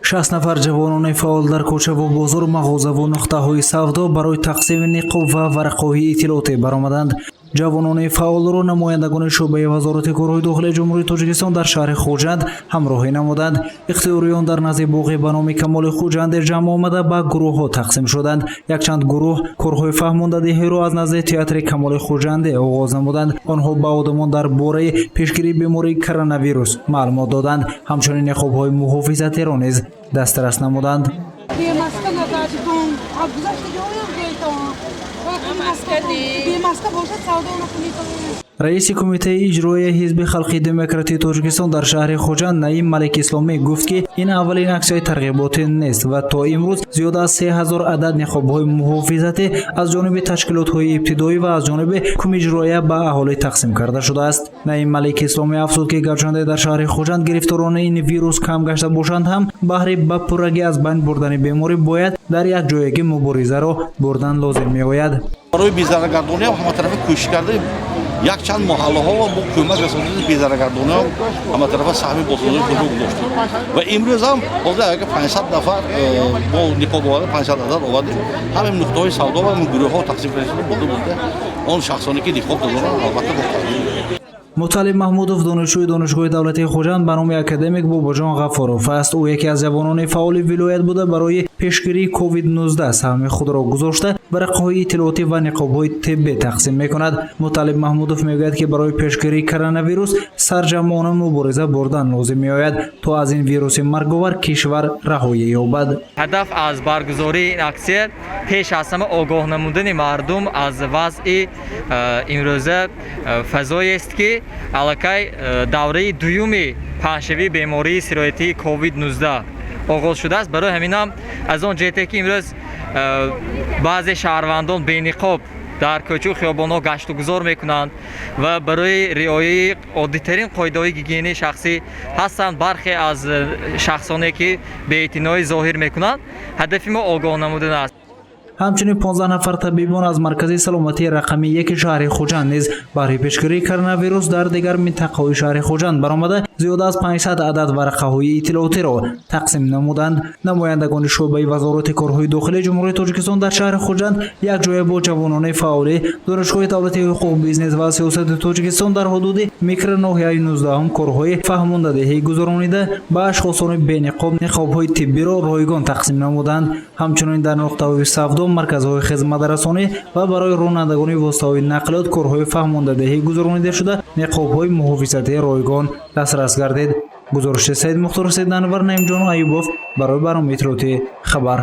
60 нафар ҷавонони фаъол дар кӯчаву бозор, мағозаву нуқтаҳои савдо барои тақсими ниқоб ва варақаҳои иттилоотӣ баромаданд. Ҷавонони фаъолро намояндагони шӯъбаи Вазорати корҳои дохилии Ҷумҳурии Тоҷикистон дар шаҳри Хуҷанд ҳамроҳӣ намуданд. Ихтиёриён дар назди боғи ба номи Камоли Хуҷандӣ ҷамъ омада, ба гурӯҳҳо тақсим шуданд. Якчанд гурӯҳ корҳои фаҳмондадиҳиро аз назди театри Камоли Хуҷандӣ оғоз намуданд. Онҳо ба одамон дар бораи пешгирии бемории коронавирус маълумот доданд, ҳамчунин ниқобҳои муҳофизатиро низ дастрас намуданд. Бемаска нагардитон, гузаштагиҳоям гӯйтон, бемаска бошад, савдо накунед. Раиси Кумитаи иҷроияи Ҳизби халқи демократии Тоҷикистон дар шаҳри Хуҷанд Наим Маликисломӣ гуфт, ки ин аввалин аксияи тарғиботӣ нест ва то имрӯз зиёда аз 3000 адад ниқобҳои муҳофизатӣ аз ҷониби ташкилотҳои ибтидоӣ ва аз ҷониби кумиҷроия ба аҳолӣ тақсим карда шудааст. Наим Маликисломӣ афзуд, ки гарчанде дар шаҳри Хуҷанд гирифторони ин вирус кам гашта бошанд ҳам, баҳри ба пуррагӣ аз байн бурдани беморӣ бояд дар якҷоягӣ муборизаро бурдан лозим меояд. Барои безараргардонӣ ҳам ҳаматарафа кӯшиш карда, якчанд маҳаллаҳо бо кӯмак расондани безараргардониҳо ҳаматарафа саҳми босозии худро гузоштем ва имрӯз ҳам ҳозир агар 500 нафар бо ниқоб оварда, 500 адад овардем, ҳамин нуқтаҳои савдо ва гурӯҳҳо тақсим карда бурда бурда он шахсоне ки ниқоб надоранд, албатта, бо Муталиб Маҳмудов донишҷӯи Донишгоҳи давлатии Хуҷанд ба номи академик Бобоҷон Ғафуров аст. Ӯ яке аз ҷавонони фаъоли вилоят буда, барои пешгирии COVID-19 саҳми худро гузошта, варақаҳои иттилоотӣ ва ниқобҳои тиббӣ тақсим мекунад. Муталиб Маҳмудов мегӯяд, ки барои пешгирии коронавирус сарҷамъона мубориза бурдан лозим меояд, то аз ин вируси марговар кишвар раҳоӣ ёбад. Ҳадаф аз баргузории ин аксия пеш аз ҳама огоҳ намудани мардум аз вазъи имрӯза фазоест, ки аллакай давраи дуюми паҳншавии бемории сироятии COVID-19 оғоз шудааст. Барои ҳаминам аз он ҷиҳате, ки имрӯз баъзе шаҳрвандон бениқоб дар кӯчу хиёбонҳо гаштугузор мекунанд ва барои риояи оддитарин қоидаҳои гигиенаи шахсӣ ҳастанд бархе аз шахсоне, ки беэътиноӣ зоҳир мекунанд, ҳадафи мо огоҳ намудан аст. Ҳамчунин 15 нафар табибон аз маркази саломатии рақами 1 шаҳри Хуҷанд низ баҳри пешгирии коронавирус дар дигар минтақаҳои шаҳри Хуҷанд баромада, зиёда аз 500 адад варақаҳои иттилоотиро тақсим намуданд. Намояндагони шӯъбаи Вазорати корҳои дохилии Ҷумҳурии Тоҷикистон дар шаҳри Хуҷанд якҷоя бо ҷавонони фаъоли Донишгоҳи давлатии ҳуқуқ, бизнес ва сиёсати Тоҷикистон дар ҳудуди микроноҳияи 19-ум корҳои фаҳмондадиҳӣ гузаронида, ба ашхосони бениқоб ниқобҳои тиббиро ройгон тақсим намуданд. Ҳамчунин дар нуқтаҳои савдо, марказҳои хизматрасонӣ ва барои ронандагони воситаҳои нақлиёт корҳои фаҳмондадиҳӣ гузаронида шуда, ниқобҳои муҳофизатӣ ройгон дастрас гардид. Гузориши Саидмухтор Саиданвар, Наимҷон Аюбов барои барномаи иттилоотии «Хабар».